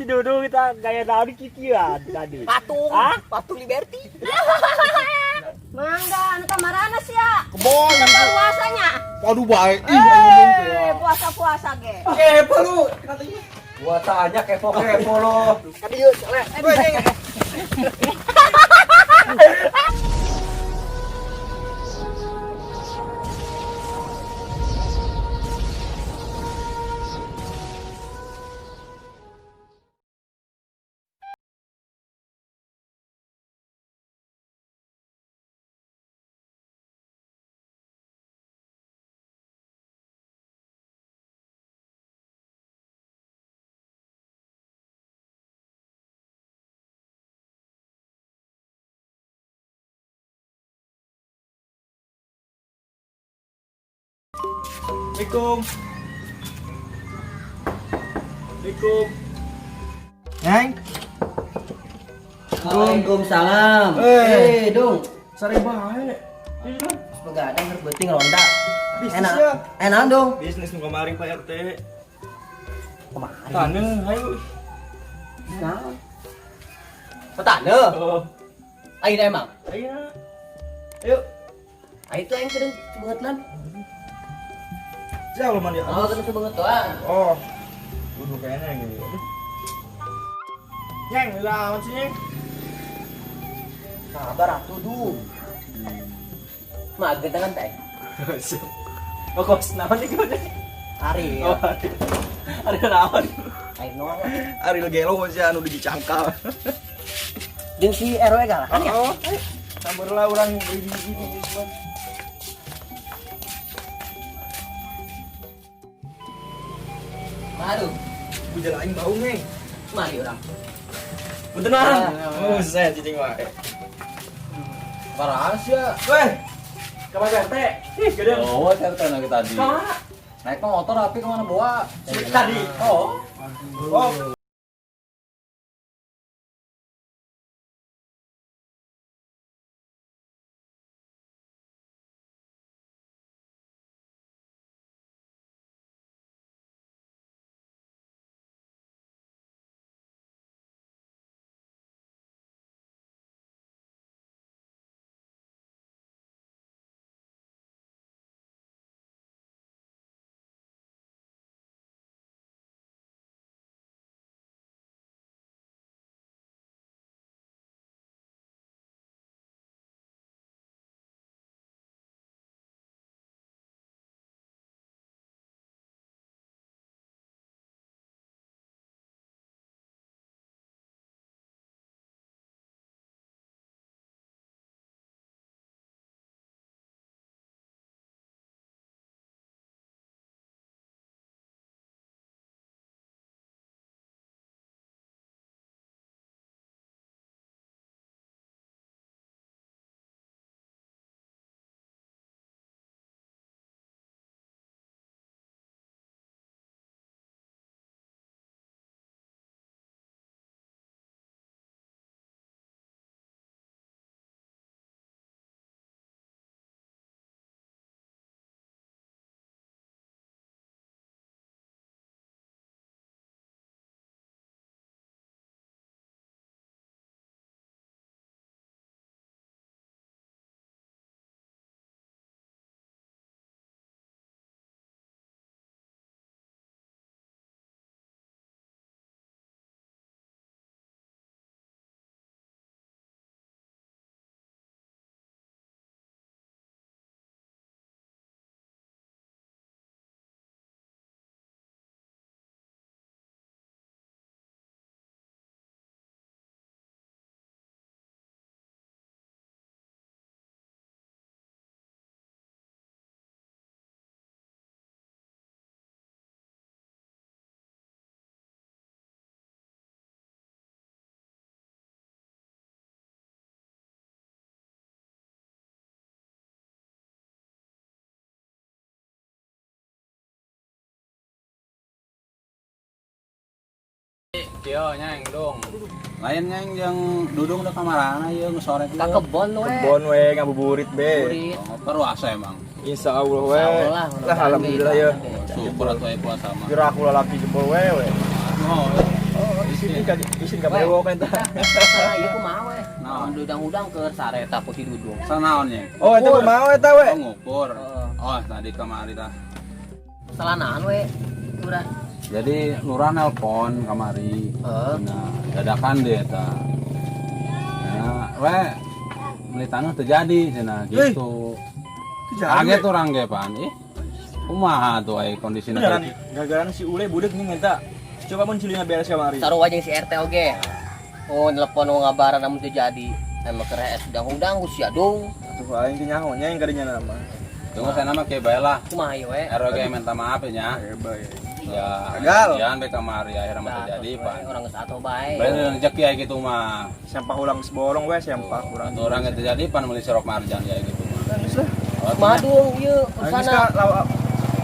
Si Dudung kita gaya naon kikieuan tadi. Patung, Hah? patung Liberty. Mangga, anu kamarana sia? Kebon. Puasanya. Waduh baik. Ih, ngomong teh. Eh, puasa-puasa ge. Kepo lu. Gua tanya kepo-kepo lo. Kan ieu le. Assalamualaikum. Assalamualaikum. Neng. Waalaikumsalam. Eh. Eh, Dung. Sare bae. Begadang keur beuting ronda. Bisnis Enak. ya. Enak, Dung. Bisnis nu kamari Pak RT. Kemari. Taneuh, ayo. Naon? Petane. Oh. Ayeuna emang. Ayo. Ayo. Ayo tuh aing sedang sebengetan. Jauh mandi. Oh, sedang sebengetan. Oh. Kudu kayaknya gitu. Nyeng, lawan sih, Nyeng. Sabar atuh, Dung. Mager tangan teh. Oh, kos naon ieu Nyeng? Ari. Oh, Ari. Ari naon? Aing noang. Ari gelo sih anu dicangkal. Jeung si RW galakan ya? Oh, sambar lah orang beli biji biji semua. Malu. Bujal aing bau ngeng. Mari urang. Beneran. Buset cicing wae. Parah ya. Weh. Kabar RT? Ih, gede. Oh, saya tanya lagi tadi. Kemana? Naik motor api kemana bawa? Tadi. Oh. Oh. Yo nyeng dong. Lain nyeng yang dudung udah kamarana ieu geus sore Ka kebon we. Kebon we ngabuburit be. Burit. Motor puasa emang. Insya Allah we. Insyaallah lah, Lah alhamdulillah ya. Syukur atuh aya puasa mah. Kira aku lalaki jebol we we. Oh, oh, ka isin ka bewok eta. Salah ieu kumaha we? Naon? Udang-udang keur sareta ku si Dudung. Sanaon nya? Oh, eta kumaha eta we? Oh, ngukur. Oh, tadi kamari tah. Salah naon we? Lurah. Jadi lurah nelpon kamari. Heeh. Nah, dadakan deh eta. Nah, we beli tanah terjadi cenah gitu. Kaget orang ge pan. Ih. Kumaha tuh ai kondisina Beneran gagaran si Ule budek nih eta. Coba mun cilina beres kamari. Sarua jeung si RT oge. Oh, nelpon ngabaran namun teu jadi. Emang keur hees udang-udang ku sia dong. Tuh aing teh nyaho nya yang kadinya nama. Tunggu saya nama ke bae lah. Kumaha ieu we? RW ge minta maaf ya. Ya, Gagal. Jangan bae kamari akhirnya mah terjadi, Pak. Orang geus atuh bae. Bae rezeki ai gitu mah. Sampah ulang seborong we, sampah kurang. Atau orang yang terjadi pan meuli sirop marjan ya gitu mah. Geus lah. Kumaha dong ieu Geus urusanna? ka lawa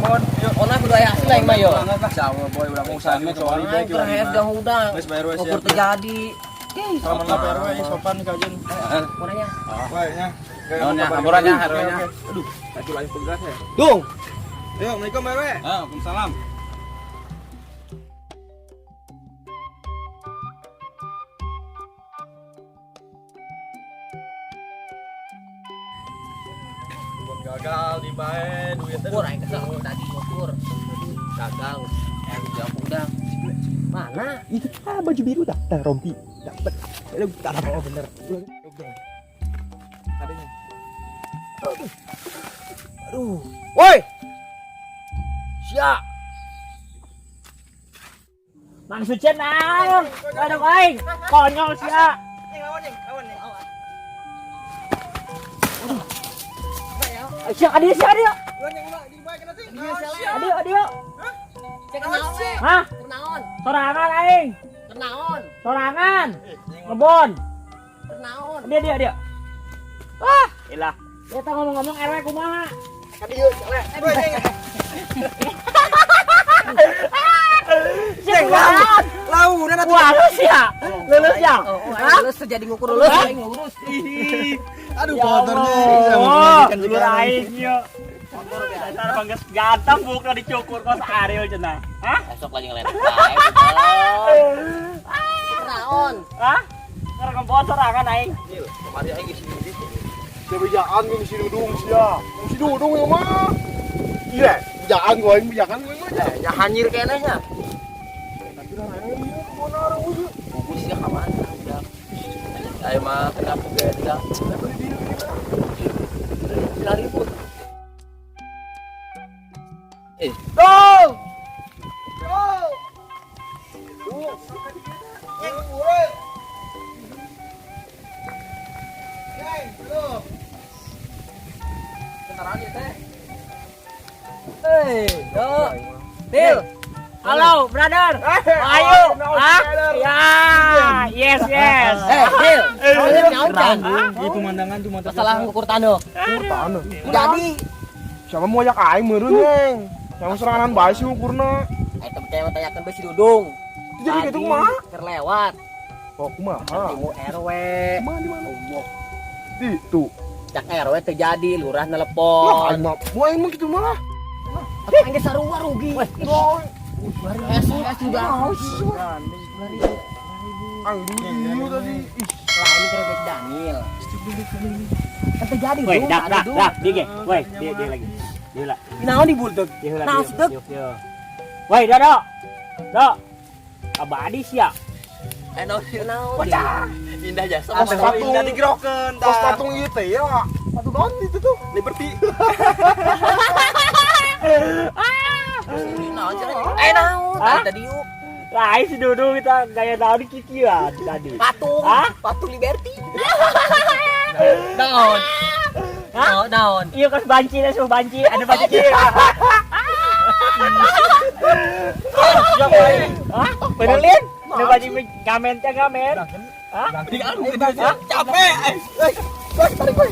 mohon yuk. Ona kudu aya hasil aing mah yo. Sama boy urang usaha soal Aing keur hees udang-udang. Geus bayar we Ngukur teu jadi. Ih, Salaman lah RW sopan kajen. Kurangnya. Wah, nya. Naon nya, hamburannya, RW-nya. Aduh, satu lain pegas ya. Dung. Yuk, Assalamualaikum RW. Ah, Waalaikumsalam. Gagal di bae duit. Ngukur aing kesel tadi ngukur. Gagal. Udang-udang. Mana? Itu baju biru dah, dah rompi. Dapat. Oh bener. Adanya. Aduh. Woi. Sia. Maksudnya naon? Aduh aing, konyol sia. Sia adia sia adia. Adia adia. Cek naon we? Hah? Keur naon? Sorangan aing. Keur naon? Sorangan. Ngebon. Keur naon? Dia dia dia. Wah, ilah. Kita ngomong-ngomong RW kumaha? Sia kumaha? Launan atuh. Wah, lulus ya. Lulus ya. Oh, aing lulus jadi ngukur lulus aing ngurus. Aduh, Ya kotornya Allah, lur aing ieu. Dasar bangges ganteng bukna dicukur kos Ariel cenah. Hah? Esok lagi ngeletek bae. Keur naon? Hah? Keur ngebon sorangan aing. Kemari aing geus sini. Bejaan gini si Dudung sia. Si Dudung ya mah. Iya, bejaan gua aing bejaan gua mah. Ya hanyir keneh nya. Buku sia ka mana udah. Ayo mah kenapa ge tidak. Ribut. Dong. Hei, yo. Dil. Halo, brother. Ayo. Hah? Ya, yes, yes. Eh, Dil. Dil nyaon kan? Ini pemandangan tuh mantap. Masalah ngukur tanah. Tanah. Jadi, Siapa mau ajak aing meureun, Neng? Yang serangan bae sih ukurna. aing teh percaya tanyakeun bae si Dudung. Jadi gitu kumaha? Keur lewat Oh, kumaha? ketemu RW. Kumaha di mana? Allah. Itu. Cak RW teu jadi, lurah Lah, nelepon. aing mah, mau aing mah gitu mah. Atuh aing ge sarua rugi. Es es juga. Aing dulu tadi. Ih, Lah ini kredit Daniel. Kan teu jadi Woi, Dung, dah, tadi, dah, Dung. dah, dia ge. Woi, dia dia lagi. Dia lah. Naon di buldeg? Dia lah. Naon dia. sedek? Dia, dia. Woi, dah, dok. Dok. Abadi sia. Eh naon Naon? Indah jasa. Pos patung. Indah digerokeun Pos patung ieu teh ya. Patung naon itu tuh? Liberty. Naon cenah? Eh naon? Hah? Tadi yuk. Lah, si Dudung kita gaya naon kikian tadi. Patung, Hah? patung Liberty. Naon? Hah? Naon, naon? Iya kan banci, lah, suruh banci, ada banci. Hah? Bener Lin? Ada banci ngamen teh ngamen. Hah? Capek. Eh, tarik, woi.